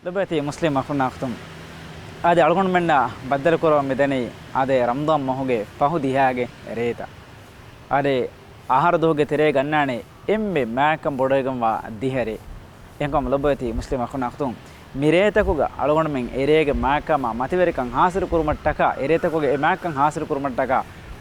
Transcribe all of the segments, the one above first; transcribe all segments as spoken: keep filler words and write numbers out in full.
ލޮބުވެތި މުސްލިމް އަޚުންނާ އުޚްތުން، އާދެ، އަޅުގަނޑުމެންނާ ބައްދަލުކުރަމުން މިދަނީ، އާދެ، ރަމަޟާން މަހުގެ ފަހު ދިހައިގެ ރޭތައް. އާދެ، އަހަރު ދުވަހުގެ ތެރޭ ގަންނާނެ އެންމެ މާތްކަން ބޮޑުވެގެންވާ ދިހަ ރޭ. އެހެންކަމުން ލޮބުވެތި މުސްލިމް އަޚުންނާ އުޚްތުން، މި ރޭތަކުގަ އަޅުގަނޑުމެން އެރޭގެ މާތްކަމާ މަތިވެރިކަން ހާސިލު ކުރުމަށްޓަކާ، އެރޭތަކުގެ އެ މާތްކަން ހާސިލު ކުރުމަށްޓަކާ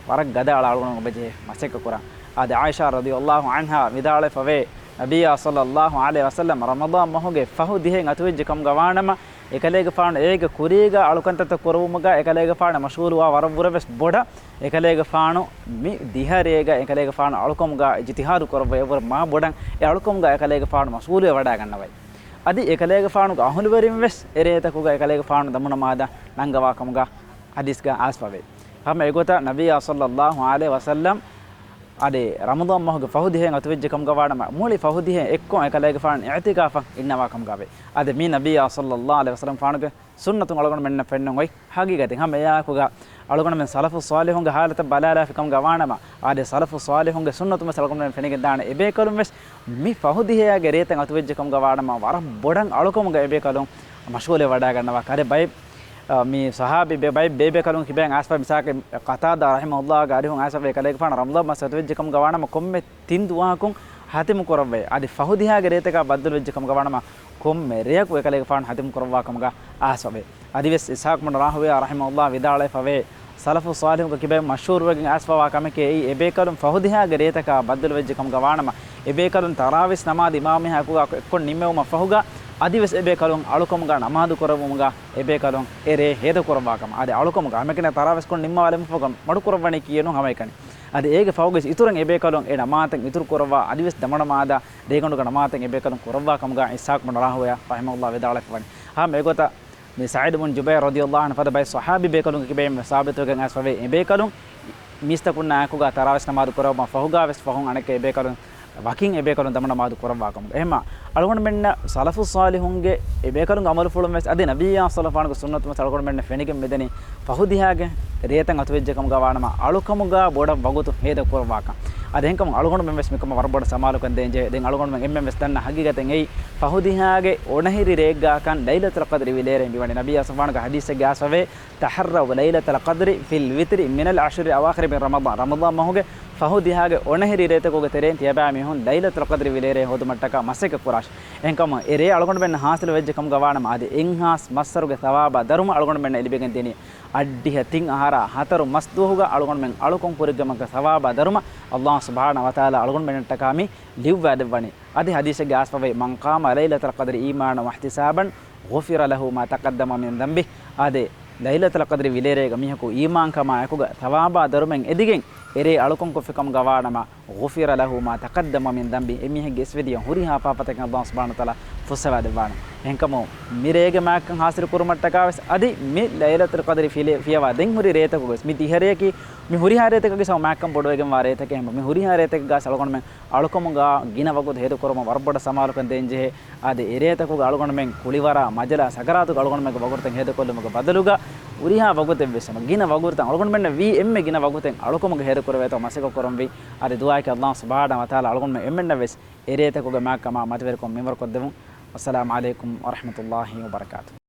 ވަރަށް ގަދައަޅާ އަޅުގަނޑުމެން އެބަޖެހޭ މަސައްކަތް ކުރަން. އާދެ، އާއިޝާ ރަޟިޔަﷲ ޢަންހާ ވިދާޅުވެފަވޭ، ނަބިއްޔާ ޞައްލަﷲ ޢަލައިހި ވަސައްލަމް ރަމަޟާން މަހުގެ ފަހު ދިހައިން އަތުވެއްޖެ ކަމުގަ ވާނަމަ، އެކަލޭގެފާނު އޭގެ ކުރީގަ އަޅުކަންތައްތައް ކުރެވުމުގަ އެކަލޭގެފާނު މަޝްޣޫލުވާ ވަރަށްވުރެ ވެސް ބޮޑަށް، އެކަލޭގެފާނު މި ދިހަ ރޭގަ އެކަލޭގެފާނު އަޅުކަމުގަ އިޖްތިހާދު ކުރައްވައި އެވަރު މާ ބޮޑަށް އެ އަޅުކަމުގަ އެކަލޭގެފާނު މަޝްޣޫލުވެ ވަޑައިގަންނަވައި. އަދި އެކަލޭގެފާނުގެ އަހުލުވެރިން ވެސް އެރޭތަކުގަ އެކަލޭގެފާނު ދަމުނަމާދަށް ނަންގަވާ ކަމުގަ ޙަދީޘްގަ އައިސްފަވޭ. ހަމަ އެގޮތަށް ނަބިއްޔާ ޞައްލަﷲ ޢަލައިހި ވަސައްލަމް އާދެ، ރަމަޟާން މަހުގެ ފަހު ދިހައިން އަތުވެއްޖެ ކަމުގަ ވާނަމަ، މުޅި ފަހު ދިހައިން އެއްކޮށް އެކަލޭގެފާނު އިޢުތިކާފަށް އިންނަވާ ކަމުގަވޭ. އާދެ، މީ ނަބިއްޔާ ޞައްލަﷲ ޢަލައިހި ވަސައްލަމް ފާނުގެ ސުންނަތުން އަޅުގަނޑުމެންނަށް ފެންނަން އޮތް ހަގީގަތެއް. ހަމަ އެއާއެކުގަ އަޅުގަނޑުމެން ސަލަފު ޞާލިޙުންގެ ޙާލަތަށް ބަލާލާފި ކަމުގަ ވާނަމަ، އާދެ، ސަލަފު ޞާލިޙުންގެ ސުންނަތުން ވެސް އަޅުގަނޑުމެން ފެނިގެންދާނެ. އެބޭކަލުން ވެސް މި ފަހު ދިހައިގެ ރޭތައް އަތުވެއްޖެ ކަމުގަ ވާނަމަ، ވަރަށް ބޮޑަށް އަޅުކަމުގަ އެބޭކަލުން މަޝްޣޫލެއް ވަޑައިގަންނަވާ. އާދެ، ބައެއް، އަ، މި ޞަޙާބީ ބެ-، ބައެއް ބޭބޭކަލުން ކިބައިން އައިސްފަ، މިސާލަކަށް ޤަތާދާ ރަޙިމަހުﷲގެ އަރިހުން އައިސްފަ އެކަލޭގެފާނު ރަމަޟާން މަސް އަތުވެއްޖެ ކަމުގަ ވާނަމަ ކޮންމެ ތިން ދުވަހަކުން ހަތިމު ކުރައްވައި. އަދި ފަހު ދިހައިގެ ރޭތަކާ ބައްދަލުވެއްޖެ ކަމުގަ ވާނަމަ ކޮންމެ ރެޔަކު އެކަލޭގެފާނު ހަތިމު ކުރައްވާ ކަމުގަ އައިސްފަވޭ. އަދިވެސް އިސްޙާޤު ބުނު ރާހުވައިޔާ ރަޙިމަހުﷲ ވިދާޅުވެފަވޭ، ސަލަފު ޞާލިޙުންގެ ކިބައިން މަޝްހޫރުވެގެން އައިސްފަވާ ކަމެކޭ އެއީ، އެބޭކަލުން ފަހު ދިހައިގެ ރޭތަކާ ބައްދަލުވެއްޖެ ކަމުގަ ވާނަމަ، އެބޭކަލުން ތަރާވީސް ނަމާދު އިމާމު މީހާ އެކުގަ އެއްކޮށް ނިންމެވުމަށް ފަހުގަ، އަދިވެސް އެބޭކަލުން އަޅުކަމުގަ ނަމާދު ކުރެއްވުމުގަ އެބޭކަލުން އެ ރޭ ހޭދަ ކުރައްވާ ކަމަށް. އާދެ، އަޅުކަމުގަ ހަމައެކަނި ތަރާވީސް ކޮށް ނިންމަވާލުމަށް ފަހުގަ މަޑު ކުރައްވަނީ ކީއެއް ނޫން ހަމައެކަނި. އަދި އޭގެ ފަހުގަ އިތުރަށް އެބޭކަލުން އެ ނަމާދުތައް އިތުރު ކުރައްވާ، އަދިވެސް ދަމުނަމާދަށް ރޭގަނޑުގެ ނަމާދުތައް އެބޭކަލުން ކުރައްވާ ކަމުގަ އިސްޙާޤު ބުނު ރާހުވައިޔާ ރަޙިމަހުﷲ ވިދާޅުވެފަވަނީ. ހަމަ އެގޮތަށް މި ސަޢީދު ބުނު ޖުބައިރު ރަޟިޔަﷲ ޢަންހު ފަދަ ބައެއް ޞަޙާބީ ބޭކަލުންގެ ކިބައިން ސާބިތުވެގެން އައިސްފަވޭ، އެބޭކަލުން މީސްތަކުންނާ އެކުގަ ތަރާވީސް ނަމާދު ކުރެއްވުމަށް ފަހުގަ ވެސް ފަހުން އަނެއްކާ އެބޭކަލުން ވަކިން އެބޭކަލުން ދަމުނަމާދު ކުރައްވާ ކަމުގަ. އެހެންމަ އަޅުގަނޑުމެންނަށް ސަލަފު ޞާލިޙުންގެ އެބޭކަލުންގެ ޢަމަލުފުޅުން ވެސް އަދި ނަބިއްޔާ ޞައްލަﷲ ޢަލައިހި ވަސައްލަމްގެ ސުންނަތުން ވެސް އަޅުގަނޑުމެންނަށް ފެނިގެން މިދަނީ ފަހު ދިހައިގެ ރޭތައް އަތުވެއްޖެ ކަމުގަ ވާނަމަ، އަޅުކަމުގަ ބޮޑަށް ވަގުތު ހޭދަ ކުރައްވާކަން. އަދި އެހެންކަމުން އަޅުގަނޑުމެން ވެސް މިކަމަށް ވަރަށް ބޮޑަށް ސަމާލުކަން ދޭންޖެހޭ. ދެން އަޅުގަނޑުމެން އެންމެން ވެސް ދަންނަ ހަގީގަތެއް އެއީ، ފަހު ދިހައިގެ އޮނަހިރި ރޭއްގާކަން ލައިލަތުލް ޤަދްރި ވިލޭރޭން މިވަނީ. ނަބިއްޔާ ޞައްލަﷲ ޢަލައިހި ވަސައްލަމްގެ ޙަދީޘެއްގަ އައިސްފަވޭ، تحروا ليلة القدر في الوتر من العشر الأواخر من رمضان. ރަމަޟާން މަހުގެ ފަހު ދިހައިގެ އޮނަހިރި ރޭތަކުގެ ތެރެއިން ތިޔަބައިމީހުން ލައިލަތުލް ޤަދްރި ވިލޭރޭ ހޯދުމަށްޓަކާ މަސައްކަތް ކުރާށި. އެހެންކަމުން އެ ރޭ އަޅުގަނޑުމެންނަށް ޙާޞިލު ވެއްޖެ ކަމުގަ ވާނަމަ، އަދި އެއްހާސް މައްސަރުގެ ޘަވާބާ ދަރުމަ އަޅުގަނޑުމެންނަށް ލިބިގެން ދިނީ. އައްޑިހަ ތިން އަހަރާ ހަތަރު މަސް ދުވަހުގަ އަޅުގަނޑުމެން އަޅުކަން ކުރިގެން މަގުގެ ޘަވާބާ ދަރުމަ ﷲ ސުބްޙާނަހޫ ވަތަޢާލާ އަޅުގަނޑުމެންނަށްޓަކާ މި ލިޔުއްވާދެއްވަނީ. އަދި ޙަދީޘެއްގަ އައިސްފަވޭ، من قام ليلة القدر إيمانا واحتسابا غفر له ما تقدم من ذنبه. އާދެ، ލައިލަތުލް ޤަދްރި ވިލޭރޭގަ މީހަކު އީމާންކަމާއެކުގަ ޘަވާބާ ދަރުމައިން އެދިގެން އެރޭ އަޅުކަން ކޮށްފި ކަމުގަ ވާނަމަ، غفر له ما تقدم من ذنبه، އެމީހެއްގެ އިސްވެދިޔަ ހުރިހާ ފާފަތަކެއް ﷲ ސުބްޙާނަހޫ ވަތަޢާލާ ފުއްސަވާދެއްވާނެ. އެހެންކަމުން މި ރޭގެ މާތްކަން ޙާޞިލު ކުރުމަށްޓަކާ ވެސް އަދި މި ލައިލަތުލް ޤަދްރި ފިލެ-، ފިޔަވާ ދެން ހުރި ރޭތަކުގަ ވެސް މި ދިހަ ރެޔަކީ މި ހުރިހާ ރޭތަކަކީ ހަމަ މާތްކަން ބޮޑުވެގެންވާ ރޭތަކެއް. އެހެން މި ހުރިހާ ރޭތަކެއްގަ އަޅުގަނޑުމެން އަޅުކަމުގަ ގިނަ ވަގުތު ހޭދަކުރުމަށް ވަރަށް ބޮޑަށް ސަމާލުކަން ދޭންޖެހޭ. އާދެ، އެރޭތަކުގަ އަޅުގަނޑުމެން ކުޅިވަރާ މަޖަލާ ސަކަރާތުގަ އަޅުގަނޑުމެންގެ ވަގުތުތައް ހޭދަކޮށްލުމުގެ ބަދަލުގަ ހުރިހާ ވަގުތެއްވެސް ހަމަ ގިނަ ވަގުތުތައް އަޅުގަނޑުމެންނަށް ވީ އެންމެ ގިނަ ވަގުތެއް އަޅުކަމުގަ ހޭދަކުރެވޭތޯ މަސައްކަތް ކުރަންވީ. އާދެ، ދުޢާއަކީ ﷲ ސުބްޙާނަހޫ ވަތަޢާލާ އަޅުގަނޑުމެން އެންމެންނަށް ވެސް އެރޭތަކުގެ މާތްކަމާ މަތިވެރިކަން މިންވަރުކޮށްދެވުން. والسلام عليكم ورحمة الله وبركاته.